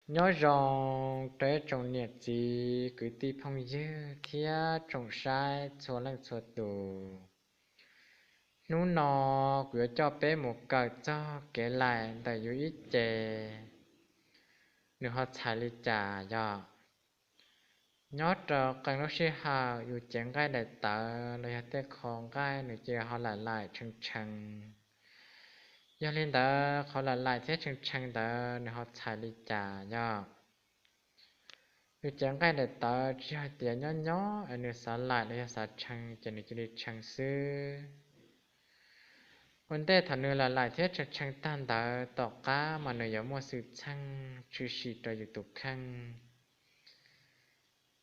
Nyob zoo rau ib tsoom niam txiv kwv tij phooj ywg thiab tsoom saib txhua leej txhua tus. Hnub no kuv yuav coj peb mus kawm txog kev laim ntawm yus ib ce, nws ho txhais li cas yog. Nyob rau qee lub sij hawm yus cev nqaij daim tawv los yog tej qho nqaij nws cia li ho laim laim tshee tshee. Yog li ntawd qhov laim laim thiab tshee tshee ntawd nws ho txhais li cas yog. Yus cev nqaij daim tawv tsis yog hais tias nyob nyob es nws xav laim los yog xav tshee ces nws cia li tshee xwb. Ua ntej thaum nws laim laim thiab tshee tshee tag ntawd tom qab mas nws yuav muaj xwm txheej tshwm sim rau yus tus kheej.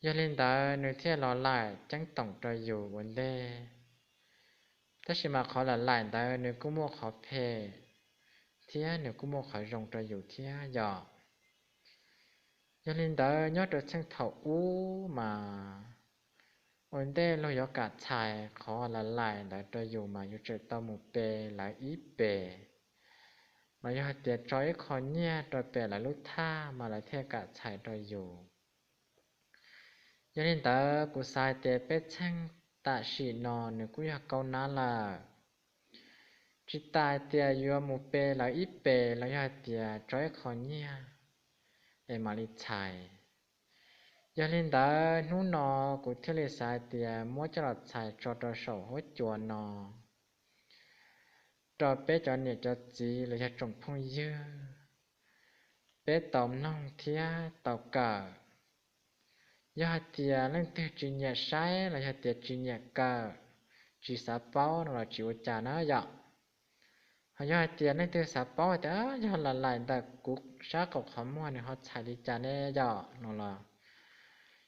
Yog li ntawd nws thiaj los laim ceeb toom rau yus ua ntej. Tab sis mas qhov laim laim ntawd nws kuj muaj qhov phem thiab nws kuj muaj qhov zoo rau yus thiab yom. Yog li ntawd nyob rau txheej thaum ub mas ua ntej luag yuav kam txhais qhov laim laim ntawd rau yus mas yus tseem tau mus pe lawv ib pem, los yog hais tias tso ib qho nyiaj rau pem lawv lub thaj mas lawv thiaj kam txhais rau yus. Yog li ntawd kuv xav hais tias peb txheej tam sim no nws kuj yog kaub nab lawm, tsis tas hais tias yuav mus pe lawv ib pem los yog hais tias tso ib qho nyiaj es mam li txhais. Yog li ntawd hnub no kuv thiaj li xav hais tias muab coj los txhais tso rau saum huab cua no rau peb cov niam cov txiv los yog tsoom phooj ywg peb tau mloog thiab tau kawm. Yog hais tias leej twg tsis nyiam saib los yog tias tsis nyiam kawm, tsis xav paub no los tsis ua cas na yom. Ho yog hais tias leej twg xav paub hais tias yog laim laim ntawm kuv sab qaum qhov muag nws ho txhais li cas ne yom no los,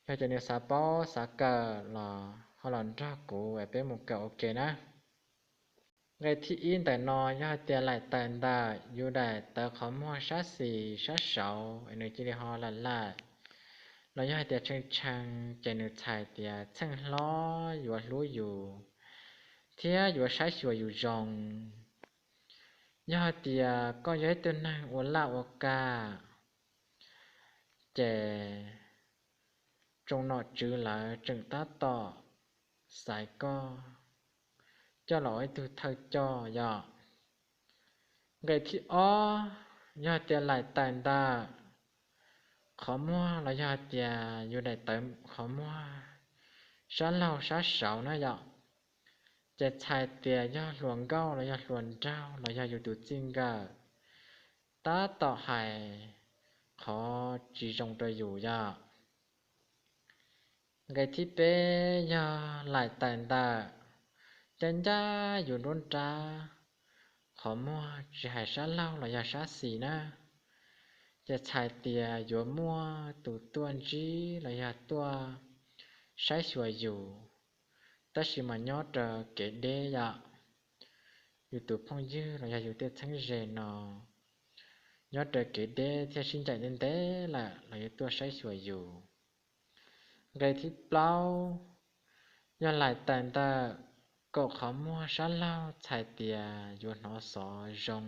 yog tias nws xav paub xav kawm los ho los nrog kuv es peb mus kawm ua ke na. Nqe thib ib ntawm no yog hais tias laim tawm ntawm yus daim tawv qhov muag sab xis sab saud es nws cia li ho laim laim los yog hais tias tshee tshee ces nws txhais tias txheej hlob yuav hlub yus thiab yuav saib xyuas yus zoo. Yog hais tias koj yog ib tug neeg ua laj ua kam ces tsoom nom tswv lawv tseem tab tom xaiv koj coj los ua ib tug thawj coj yom. Nqe thib ob, yog tias laim tawm ntawm qhov muag los yog tias yus daim tawv qhov muag sab laug sab saud na yom, ces txhais tias yog hluas nkauj los yog hluas nraug los yog yus tus txij nkawm tab tom hais qhov tsis zoo rau yus yom. Nqe thib peb, yog laim tawm ntawm ncaj ncaj yus nruab nrab qhov muag tsis hais sab laug los yog sab xis na, ces txhais tias yuav muaj tus tuaj ntsib los yog tuaj saib xyuas yus, tab sis mas nyob rau kev deb yom. Yus tus phooj ywg los yog yus tej txheeb ze no nyob rau kev deb thiaj sib ncaim ntev ntev lawm los yuav tuaj saib xyuas yus. Nqe thib plaub, yog laim tawm ntawm kaum qhov muag sab laug txhais tias yuav hnov xov zoo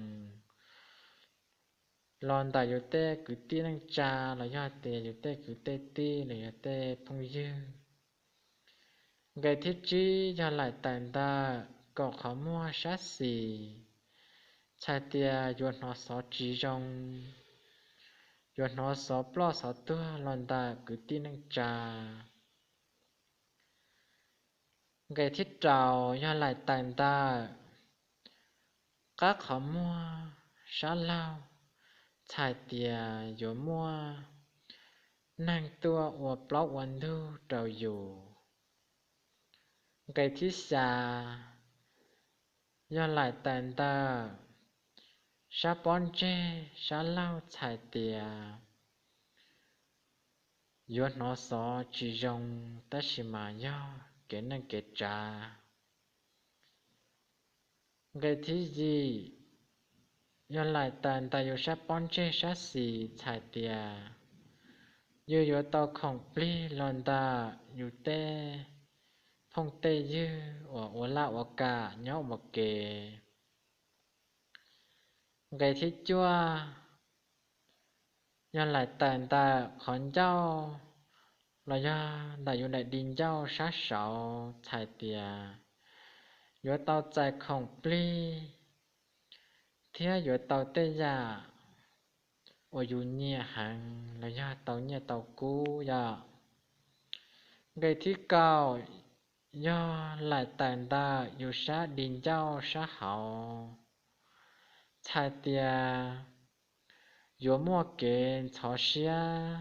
los ntawm yus tej kwv tij neej tsa los yog tias yus tej kwv tej tij los yog tej phooj ywg. Nqe thib tsib, yog laim tawm ntawm kaum qhov muag sab xis txhais tias yuav hnov xov tsis zoo, yuav hnov xov ploj xov tuag los ntawm kwv tij neej tsa. Nqe thib rau, yog laim tawm ntawm qab qhov muag sab laug txhais tias yuav muaj neeg tuaj ua plaub ua ntug rau yus. Nqe thib xya, yog laim tawm ntawm sab pob ntseg sab laug txhais tias yuav hnov xov tsis zoo tab sis mas yog kev neej kev tsav. Nqe thib yim, yog laim tawm ntawm yus sab pob ntseg sab xis txhais tias yus yuav tau khoom plig los ntawm yus tej phooj tej ywg uas ua laj ua kam nyob ua ke. Nqe thib cuaj, yog laim tawm ntawm qhov ncauj los yog ntawm yus daim di ncauj sab saud txhais tias yuav tau txais khoom plig thiab yuav tau tej yam uas yus nyiam heev los yog tau nyiaj tau kub yom. Nqe thib kaum yog laim tawm ntawm yus sab di ncauj sab hauv, txhais tias yuav muaj kev ntxhov siab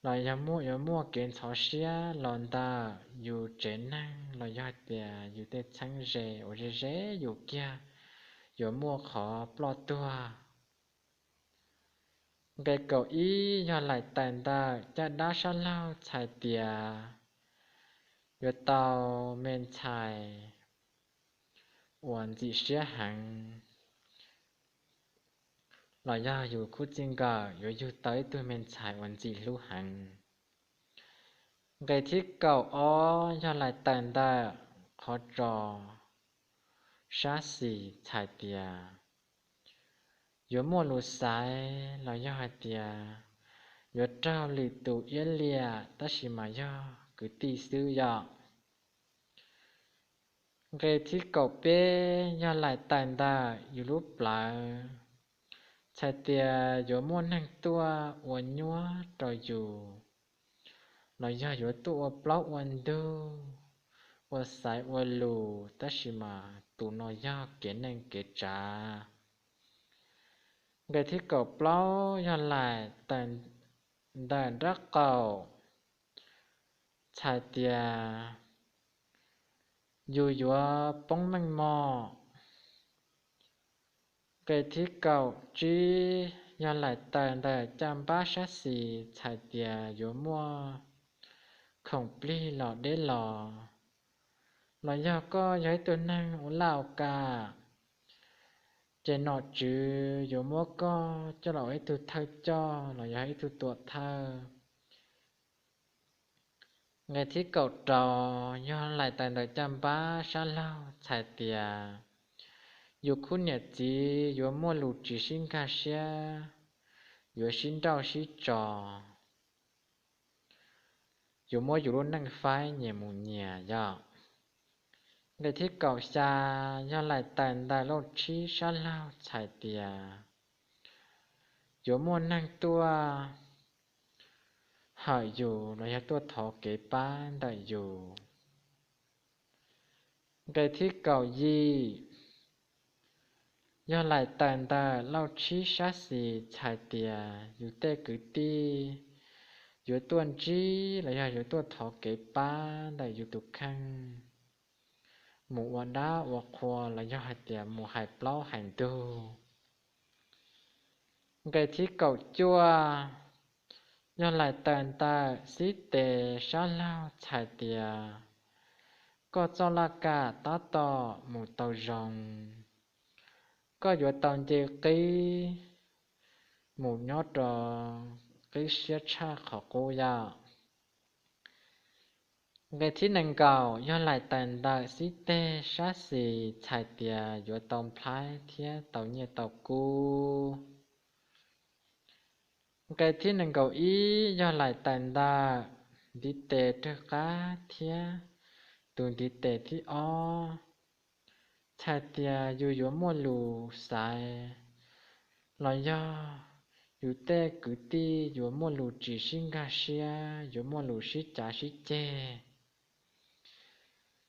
los yog yuav muaj kev ntxhov siab los ntawm yus tsev neeg los yog tias yus tej txheeb ze uas ze ze yus kiag yuav muaj qhov ploj tuag. Nqe kaum ib yog laim tawm ntawm caj dab sab laug txhais tias yuav tau me ntxhais uas ntxim siab heev los yog yus khub txij nkawm yuav yug tau ib tug me ntxhais uas ntxim hlub heev. Nqe thib kaum ob yog laim tawm ntawm qhov tsos sab xis txhais tias yuav muaj lus xaiv los yog hais tias yuav raug lwm tus iab liam tab sis mas yog kwv tij xwb yom. Nqe thib kaum peb yog laim tawm ntawm yus lub plawv, txhais tias yuav muaj neeg tuaj ua nyuab rau yus los yog yuav tuaj ua plaub ua ntug, ua xaiv ua lus tab sis mas tus no yog kev neej kev tsav. Nqe thib kaum plaub yog laim tawm ntawm nraub qaum, txhais tias yus yuav poob meej mom. Nqe thib kaum tsib yog laim tawm ntawm caj npab sab xis txhais tias yuav muaj khoom plig los deb los, los yog koj yog ib tug neeg ua laj ua kam, ces nom tswv yuav muab koj coj los ua ib tug thawj coj los yog ib tug tuam thawj. Nqe thib kaum rau yog laim tawm ntawm caj npab sab laug txhais tias yus khub niam txiv yuav muaj lus tsis sib nkag siab, yuav sib nrauj sib tso, yuav muab yus lub neej faib nyias mus nyias yom. Nqe thib kaum xya yog laim tawm ntawm lauj tshib sab laug txhais tias yuav muaj neeg tuaj hawm yus los yog tuaj thov kev pab ntawm yus. Nqe thib kaum yim yog laim tawm ntawm lauj tshib sab xis txhais tias yus tej kwv tij yuav tuaj ntsib los yog yuav tuaj thov kev pab ntawm yus tus kheej mus ua dab ua qhua los yog hais tias mus hais plaub hais ntug. Nqe thib kaum cuaj yog laim tawm ntawm xib tes sab laug txhais tias koj txoj laj kam tab tom mus tau zoo, koj yuav tau nce qib mus nyob rau qib siab tshaj qhov qub yom. Nqe thib nees nkaum yog laim tawm ntawm xib teg sab xis txhais tias yuav tau nplhaib thiab tau nyiaj tau kub. Nqe thib nees nkaum ib yog laim tawm ntawm ntiv tes raws qab thiab tus ntiv tes thib ob txhais tias yus yuav muaj lus xaiv los yog yus tej kwv tij yuav muaj lus tsis sib nkag siab, yuav muaj lus sib cav sib ceg.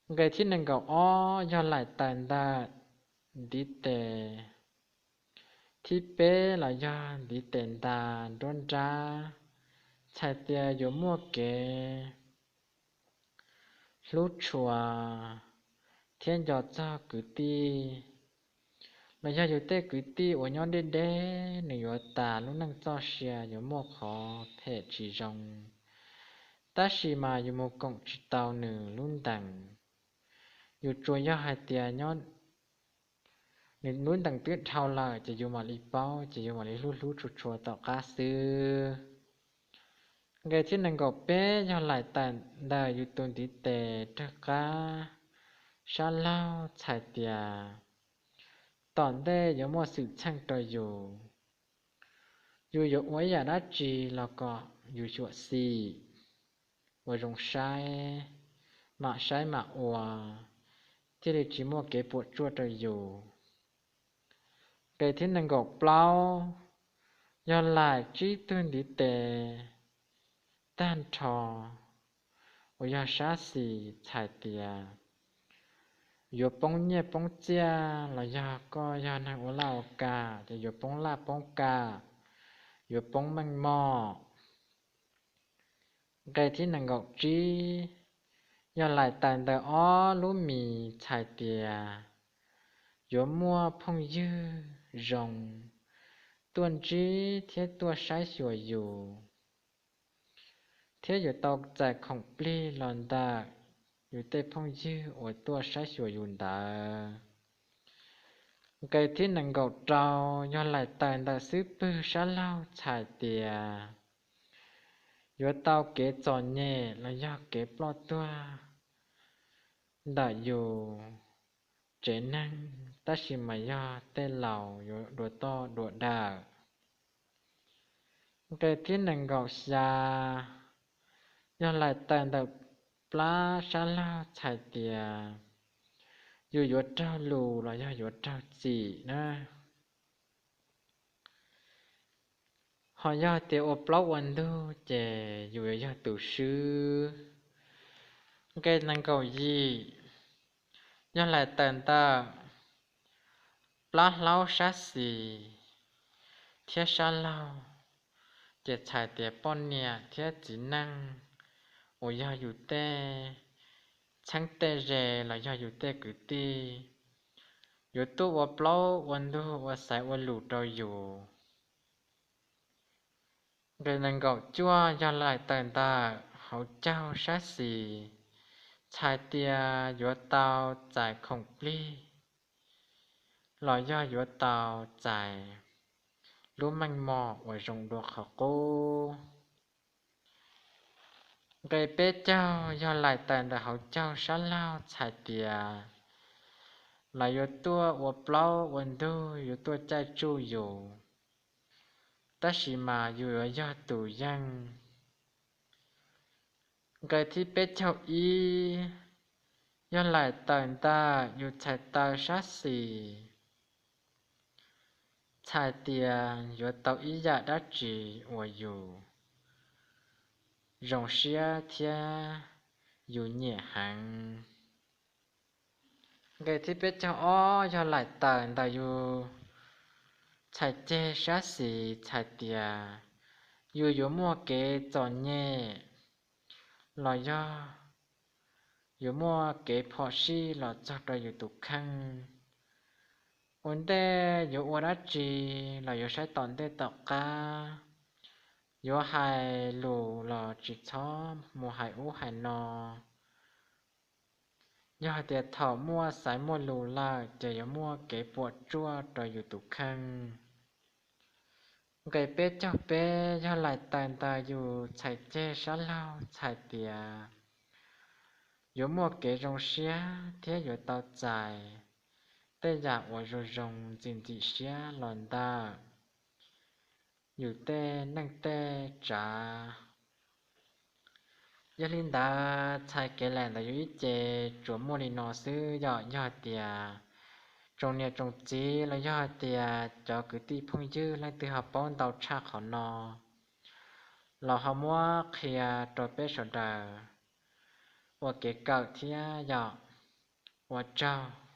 Nqe thib nees nkaum ob yog laim tawm ntawm ntiv tes thib peb los yog ntiv tes ntas nruab nrab, txhais tias yuav muaj kev hlub tshua thiab nco txog kwv tij, los yog yus tej kwv tij uas nyob deb deb nws yuav tas lub neej txoj sia, yuav muaj qhov phem tsis zoo, tab sis mas yus mus koom tsis tau nws lub ntees. Yus tsuas yog hais tias nyob nws lub ntees twb dhau lawm ces yus mam li paub, ces yus mam li hlub hlub tshua tshua tom qab xwb. Nqe thib nees nkaum peb yog laim tawm ntawm yus tus ntiv tes raws qab sab laug txhais tias tom ntej yuav muaj xwm txheej rau yus. Yus yuav ua ib yam dab tsi los kom yus xyuam xim, ua zoo saib, mam saib mam ua, thiaj li tsis muaj kev puas tsuaj rau yus. Nqe thib nees nkaum plaub yog laim tsib tug ntiv tes tag nrho uas yog sab xis txhais tias yuav poob nyiaj poob txiaj los yog koj yog neeg ua laj ua kam ces yuav poob laj poob kam, yuav poob meej mom. Nqe thib nees nkaum tsib yog laim tawm ntawm ob lub mis txhais tias yuav muaj phooj ywg zoo tuaj ntsib thiab tuaj saib xyuas yus, thiab yuav tau txais khoom plig los ntawm yus tej phooj ywg uas tuaj saib xyuas yus ntawd. Nqe thib nees nkaum rau yog laim tawm ntawm xub pwg sab laug txhais tias yuav tau kev txom nyem los yog kev ploj tuag ntawm yus tsev neeg, tab sis mas yog tej laus yuav dua toj dua dawm. Nqe thib nees nkaum xya yog laim tawm ntawm plab sab laug txhais tias yus yuav raug lus los yog yuav raug txim na. Ho yog tias ua plaub ua ntug ces yus yuav yog tus swb. Nqe nees nkaum yim yog laim tawm ntawm plab hlaub sab xis thiab sab laug, ces txhais tias poj niam thiab txiv neej uas yog yus tej txheeb tej ze los yog yus tej kwv tij yuav tuaj ua plaub ua ntug ua xaiv ua lus rau yus. Nqe nees nkaum cuaj yog laim tawm ntawm hauv caug sab xis, txhais tias yuav tau txais khoom plig los yog yuav tau txais lub meej mom uas zoo dua qhov qub. Nqe peb caug yog laim tawm ntawm hauv caug sab laug txhais tias lawv yuav tuaj ua plaub ua ntug yuav tuaj caij tsuj yus, tab sis mas yus yuav yog tus yeej. Nqe thib peb caug ib yog laim tawm ntawm yus txhais taw sab xis, txhais tias yuav tau ib yam dab tsi uas yus zoo siab thiab yus nyiam heev. Nqe thib peb caug ob yog laim tawm ntawm yus txhais ceg sab xis txhais tias yus yuav muaj kev txom nyem los yog yuav muaj kev phom sij los txog rau yus tus kheej. Ua ntej yuav ua dab tsi los yuav saib tom ntej tom qab, yuav hais lus los tsis txhob mus hais ub hais no. Yog hais tias thaum muaj xaiv muaj lus lawm ces yuav muaj kev puas tsuaj rau yus tus kheej. Nqe peb caug peb yog laim tawm ntawm yus txhais ceg sab laug txhais tias yuav muaj kev zoo siab thiab yuav tau txais tej yam uas zoo zoo ntxim ntxim siab los ntawm yus tej neej tej tsav. Yog li ntawd txhais kev laim ntawm yus ib ce tsuas muaj li no xwb yom. Yog hais tias tsoom niam tsoom txiv los yog hais tias cov kwv tij phooj ywg leej twg ho paub ntau tshaj qhov no los ho muab qhia rau peb sawv daws ua kev kawm thiab yom. Ua tsaug.